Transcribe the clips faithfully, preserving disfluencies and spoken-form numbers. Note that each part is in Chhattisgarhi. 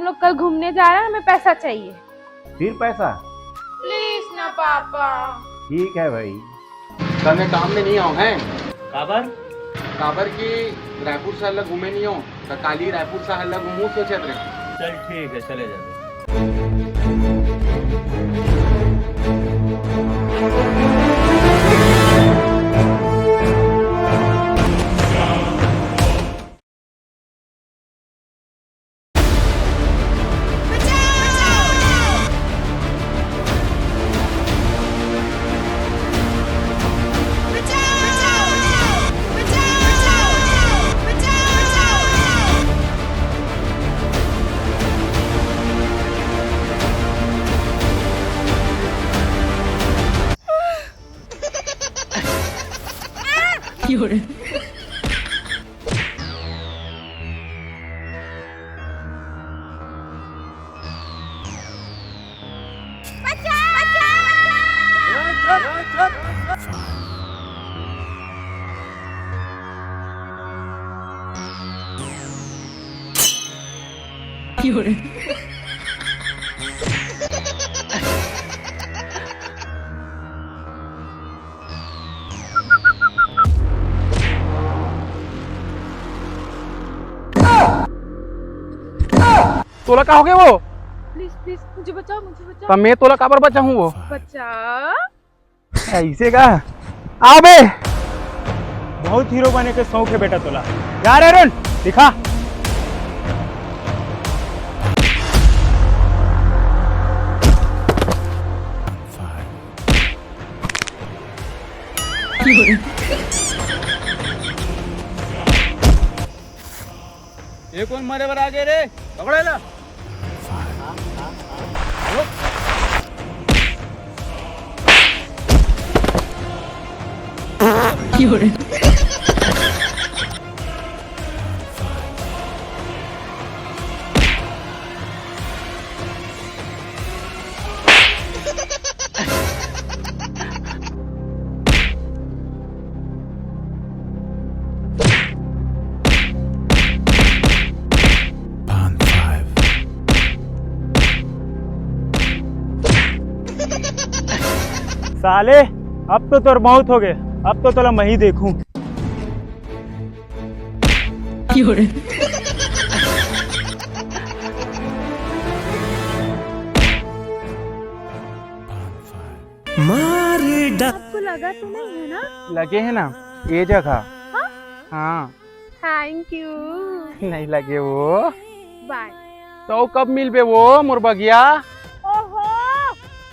लोग कल घूमने जा रहे हैं, हमें पैसा चाहिए। फिर पैसा? प्लीज ना पापा। ठीक है भाई। कल मैं काम में नहीं आऊँ हैं। काबर? काबर कि रायपुर शहर ला घूमे नहीं हो, तो काली रायपुर शहर ला घूमू सोचत रहे। चल ठीक है, चले जाते। तोला का होगे वो? प्लीज, प्लीज, मुझे बचाओ, मुझे बचाओ। त मैं तोला काबर बचाहूँ वो? बचा। ऐसे का? आ बे। बहुत हीरो बने के शौक है बेटा तोला। जा रे अरुण, दिखा। ये कोन मरे बर आ गे रे? पकड़ो एला। साले, अब तो तोर मौत हो गे, अब तो तोला मैं ही देखूं। मार डा- आपको लगा तो नहीं है ना? लगे है ना, ये जगह। हाँ? हाँ। Thank you. नहीं लगे वो। बाय। तो कब मिलबे वो मोर बगिया? ओहो,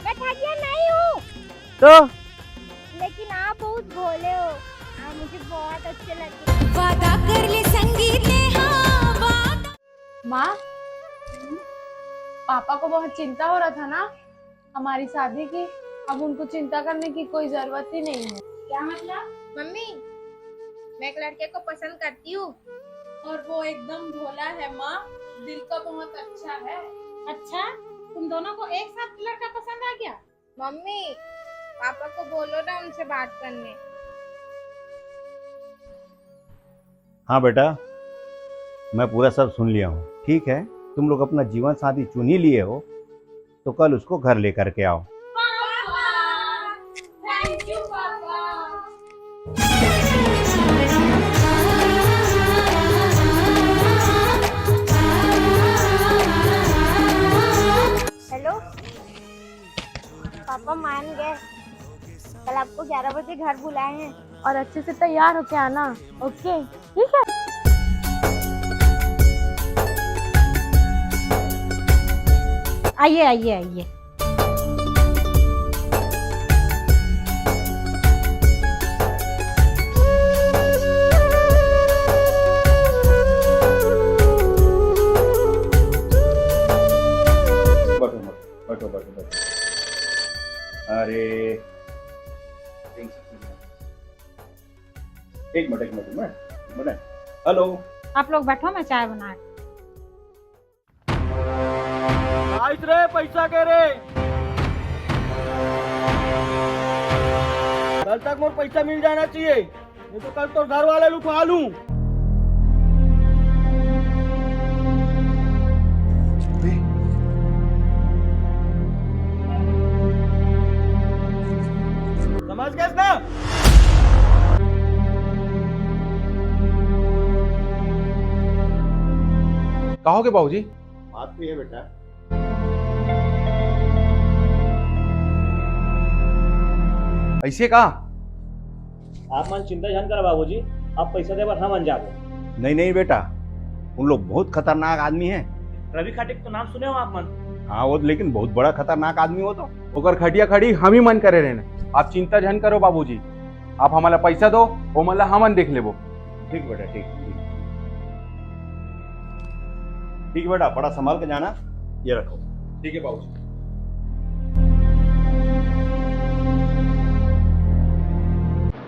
मैं ठगिया नहीं हूँ। तो? लेकिन आप बहुत भोले हो। आप मुझे बहुत अच्छे लगते हो। वादा कर ले संगीत ने, हाँ, वादा। माँ, पापा को बहुत चिंता हो रहा था ना हमारी शादी की, अब उनको चिंता करने की कोई जरूरत ही नहीं है। क्या मतलब? मम्मी, मैं एक लड़के को पसंद करती हूँ। और वो एकदम भोला है माँ, दिल का बहुत अच्छा है। अच्छा, तुम दोनों को एक साथ लड़का पसंद आ गया? मम्मी, पापा को बोलो ना उनसे बात करने। हाँ बेटा, मैं पूरा सब सुन लिया हूँ। ठीक है, तुम लोग अपना जीवन साथी चुन ही लिए हो, तो कल उसको घर लेकर के आओ। Thank you papa. Hello papa, मान गए। कल आपको ग्यारह बजे घर बुलाए हैं। और अच्छे से तैयार होके आना, ओके? ठीक है, आइए, आइए, आइए। बैठो, बैठो, बैठो। अरे, एक मिनट, एक मिनट, एक मिनट, एक मिनट। हेलो। आप लोग बैठो, मैं चाय बना। आइस रे, पैसा के रे। कल तक मोर पैसा मिल जाना चाहिए, नहीं तो कल तो घर वाले लुटवा लूं। का होगे बाबूजी? बात तो ये बेटा। ऐसे का? आप मन चिंता झन करा बाबूजी, अब पैसा दे बर हमन जाबो। नहीं, नहीं बेटा, उन लोग बहुत खतरनाक आदमी है। रवि खाटे के तो नाम सुने हो आप मन? हाँ, वो लेकिन बहुत बड़ा खतरनाक आदमी हो तो। ओकर खटिया खड़ी हम ही मन करे रहना। आप चिंता झन करो बाबूजी, आप हमला पैसा दो, ओमन ला हमन देख लेबो। ठीक बेटा, ठीक, ठीक। ठीक बेटा, बड़ा संभाल के जाना, ये रखो। ठीक है बाबूजी।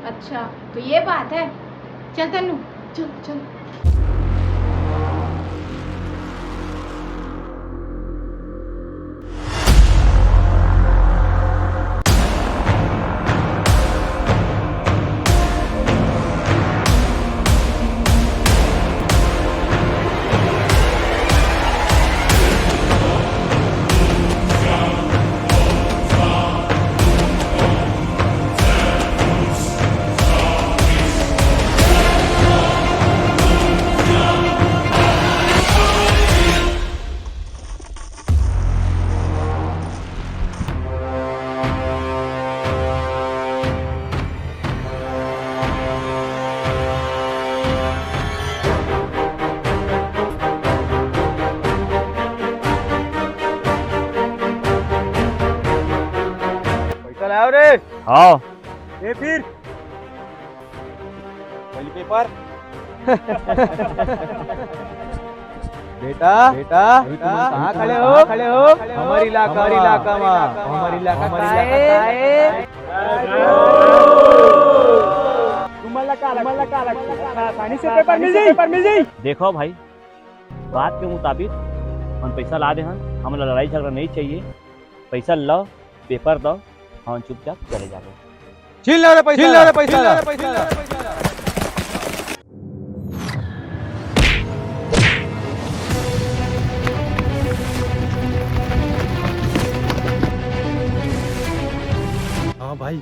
अच्छा, तो ये बात है। चल तन्नू, चल, चल। पैसा लाओ रे। हाँ। ये फिर पहली पेपर। बेटा, बेटा, अभी तुम कहाँ खड़े हो? खड़े हो? हमारे इलाका, हमारे इलाका में, हमारे इलाका, हमारे इलाका का है। तुम्हारा का लग, तुम्हारा का लग, आसानी से पेपर मिल जाई, पेपर मिल जाई। देखो भाई, बात के मुताबिक हम पैसा ला दे हन, हमला लड़ाई झगड़ा नहीं चाहिए। पैसा लो, पेपर दो, हम चुपचाप चले जाबो। छीन लो रे पैसा, छीन लो रे पैसा, छीन लो रे पैसा। हाँ भाई।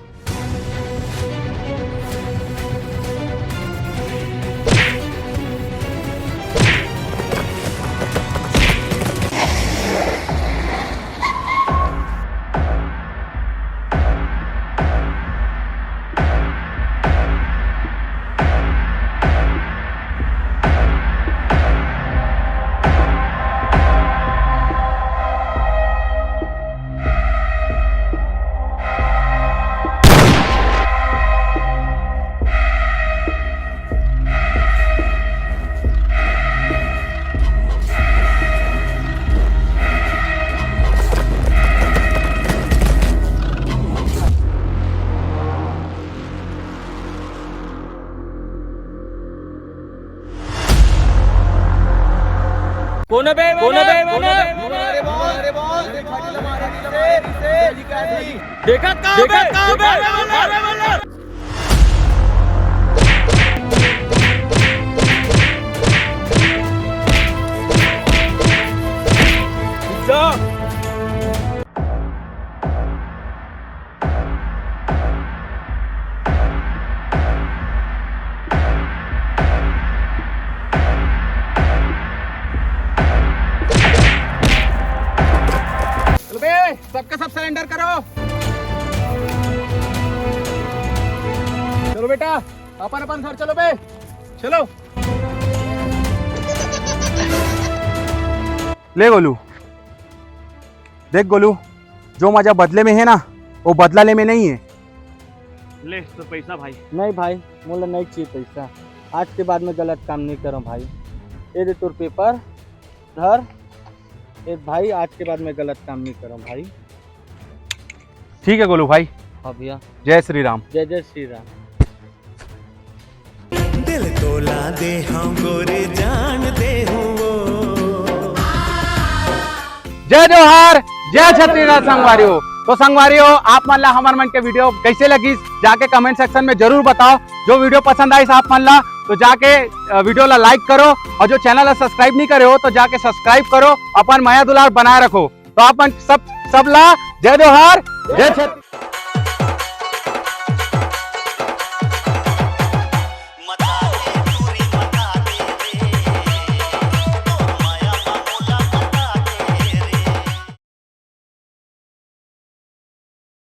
कोन बे, कोन बे, कोन बे? देखा का, देखा का बे? चलो बे, सबका सब सरेंडर करो। चलो बेटा, अपन अपन घर चलो बे, चलो। ले गोलू, देख गोलू, जो मजा बदले में है ना, वो बदला ले में नहीं है। ले तो पैसा भाई। नहीं भाई, मोला नहीं चाहिए पैसा। आज के बाद में गलत काम नहीं करो भाई। ये दे तोर पेपर, धर। ए भाई, आज के बाद में गलत काम नहीं करो भाई। ठीक है गोलू भाई। हाँ भैया। जय श्री राम। जय जय श्री राम। दिल तोला दे हूँ गोरे जान दे हूँ वो। जय जोहार, जय छत्तीसगढ़ संगवारी हो। तो संगवारी हो, आप मन ला हमर मन के वीडियो कैसे लगिस, जाके कमेंट सेक्शन में जरूर बताओ। जो वीडियो पसंद आइस आप मन ला, तो जाके, अ, वीडियो ला लाइक करो, और जो चैनल ला सब्सक्राइब नहीं करे हो तो जाके सब्सक्राइब करो, अपन मया दुलार बनाए रखो। तो आप मन सब, सब ला जय जोहार, जय छत्तीसगढ़।